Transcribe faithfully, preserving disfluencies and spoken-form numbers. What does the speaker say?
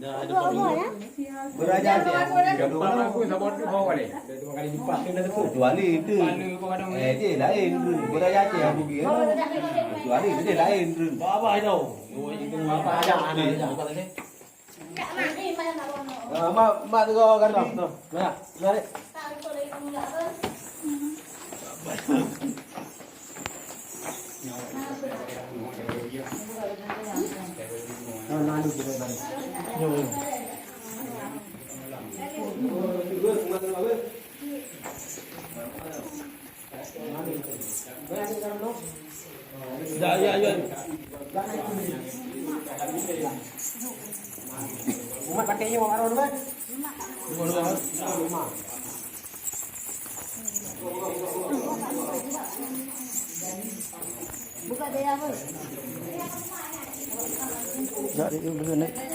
Beraja Aceh. Gampang aku sabar tu hawa ni. Kecuali itu. Eh, dia lain tu. Beraja Aceh aku kira. Kecuali dia lain tu. Baba itu. Baba aja. Ah, mak, mak tegur kan tu. Nah, nah. Ya, ya, ya. Umat pakai nyoe, Aron, kan? Buka dia apa? Ya, dia, dia, dia.